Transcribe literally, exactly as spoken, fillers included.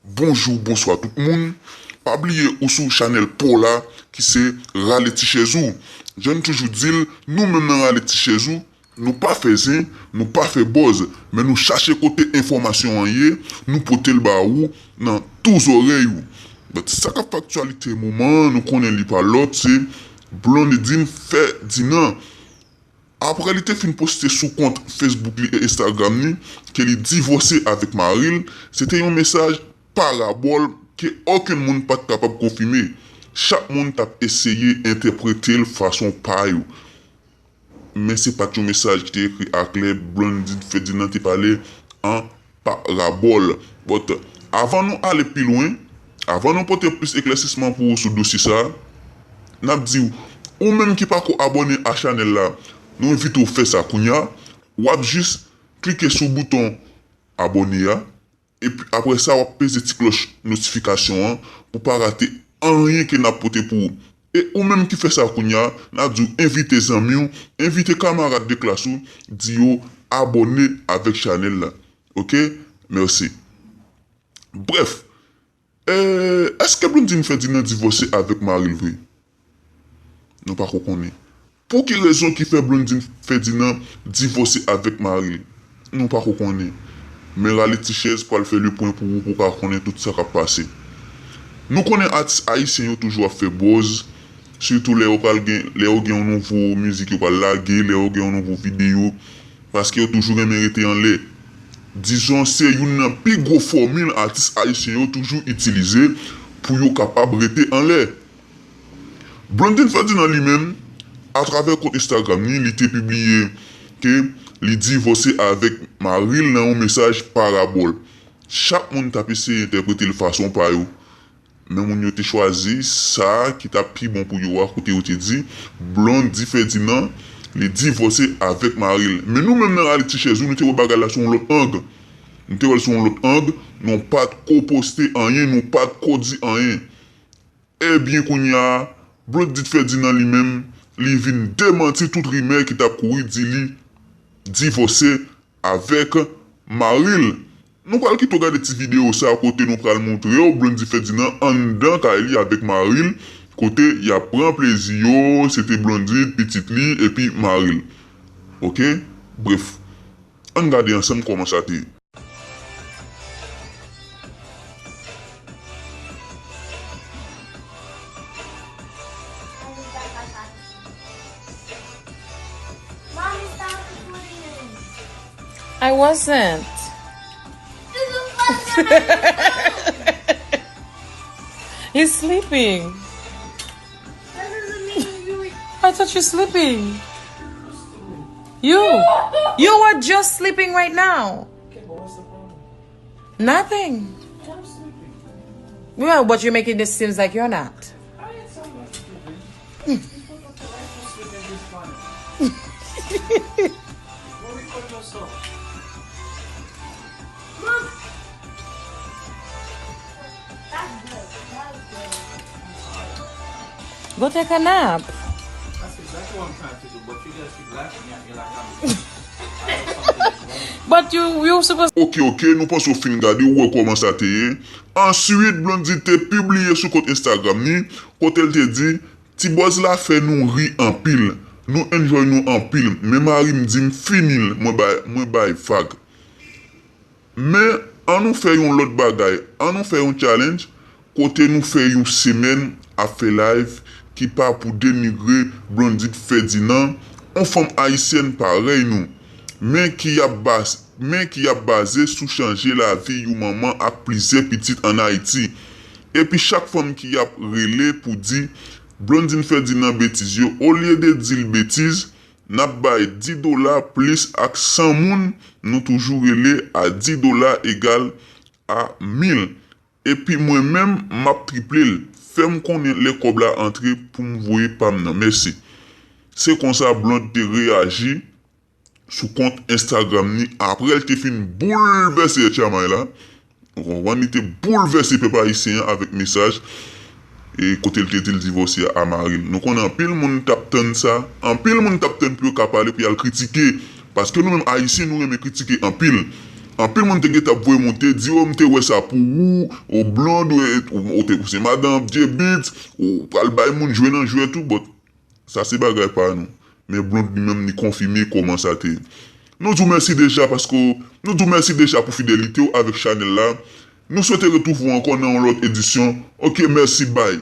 Bonjou, bonswa tout moun. Pa bliye ou sou chanèl pa w la ki se Rale Ti Chèz Ou. Jan n toujou di l, nou menm nan Rale Ti Chèz Ou, nou pa fè zen, nou pa fè buzz, men nou chache kote enfòmasyon an ye, nou pote l ba ou nan tou zòrèy ou. But sa k ap fè aktyalite moman an, nou konnen li pa lòt, se Blondedy Ferdinand. Apre li te fin poste sou kont Facebook li e Instagram li ke li divòse avèk mari l, se te yon mesaj parabòl ke okenn moun pa t kapab konfime. Chak moun t ap eseye entèprete l fason pa yo. Men se pa t yon mesaj ki te ekri aklè, Blondedy Ferdinand te pale an parabòl. But, avan nou ale pi lwen, avan nou pote plis eklèsisman pou ou sou dosye sa a, n ap di w, ou menm ki pako abòne a chanèl la, nou envite w fè sa kounye a. W ap jis klike sou bouton abòne a, epi apre sa, w ap peze ti klòch notifikasyon an pou pa rate anyen ke n ap pote pou ou. E ou menm ki fè sa kounye a, n ap di w envite zanmi w, envite kamarad de klas ou, di yo abòne avèk chanèl la. Oke? Mèsi. Brèf, eh, èske Blondedy Ferdinand divòse avèk mari l vre? Nou pako konnen. Pou ki rezon ki fè Blondedy Ferdinand divòse avèk mari l? Nou pako konnen. Men Rale Ti Chèz pral fè le pwen pou ou, pou w ka konnen tout sa k ap pase. Nou konnen atis ayisyen yo toujou ap fè buzz, sitou lè yo pral gen, lè yo gen yon nouvo mizik yo pral lage, lè yo gen yon nouvo videyo, paske yo toujou renmen rete anlè. Dizon, se youn nan pi gwo fòmil atis ayisyen yo toujou itilize pou yo kapab rete anlè. Blondedy Ferdinand li menm, atravè kont Instagram li, li te pibliye ke li divòse avèk mari l nan yon mesaj parabòl. Chak moun t ap eseye entèprete l fason pa yo. Men moun yo te chwazi sa ki t ap pi bon pou yo a, kote yo te di, Blondedy Ferdinand, li divòse avèk mari l. Men nou menm nan Rale Ti Chèz Ou, nou te wè bagay la sou yon lòt ang. Nou te wè l sou yon lòt ang, nou pa t ko poste anyen, nou pa t ko di anyen. Ebyen kounye a, Blondedy Ferdinand li menm, li vin demanti tout rimè ki t ap kouri di li divòse avèk mari l. Nou pral kite w gade ti videyo sa a kote nou pral montre w Blondedy Ferdinand anndan kay li avèk mari l, kote y ap pran plezi yo, se te Blondedy, pitit li, epi mari l. Oke? Brèf, ann gade ansanm kòman sa te ye. I wasn't. He's sleeping. I thought you're sleeping. You, you were just sleeping right now. Nothing. Well, but you're making it seems like you're not. Go take a nap. But you, you supposed Oke, oke, nou panse w fin gade, ou wè kòman sa te ye. Answit, Blondedy te pibliye sou kont Instagram li, kote l te di, ti buzz la fè nou ri anpil, nou enjoy nou anpil, men mari m di m fini l, mwen bay, mwen bay vag. Men, ann nou fè yon lòt bagay, ann nou fè yon challenge, kote nou fè yon semèn ap fè live ki pa pou denigre Blondedy Ferdinand, yon fanm ayisyèn parèy nou, men ki ap bas, men ki ap baze sou chanje lavi yon manman ak plizyè pitit ann Ayiti. Epi chak fanm ki ap rele pou di Blondedy Ferdinand betiz yo, olye de di l betiz, n ap bay di dola plis ak san moun, nou toujou rele a di dola egal a mil. Epi mwen menm, m ap triple l. Fè m konnen lè kòb la antre pou m voye pa m nan. Mèsi. Se konsa Blonde te reyaji sou kont Instagram li apre l te fin boulvèse Etchamay la. Ou konprann, li te boulvèse pèp ayisyen an avèk mesaj e kote l te di l divòse a mari l. Nou konnen anpil moun t ap tann sa, anpil moun t ap tann pou yo ka pale, pou y al kritike. Paske nou menm ayisyen, nou renmen kritike anpil. Anpil moun te gentan ap voye monte, di, o, m te wè sa pou ou, o, Blonde, ou, ou, ou te, ou se madan J-Beatz, ou pral bay moun jwe nan jwèt ou, but sa se bagay pa nou. Men Blonde li menm li konfime kòman sa te ye. Nou di w mèsi deja paske, nou di w mèsi deja pou fidelite w avèk chanèl la. Nou swete retwouve w ankò nan yon lòt edisyon. Ok, mèsi, bye.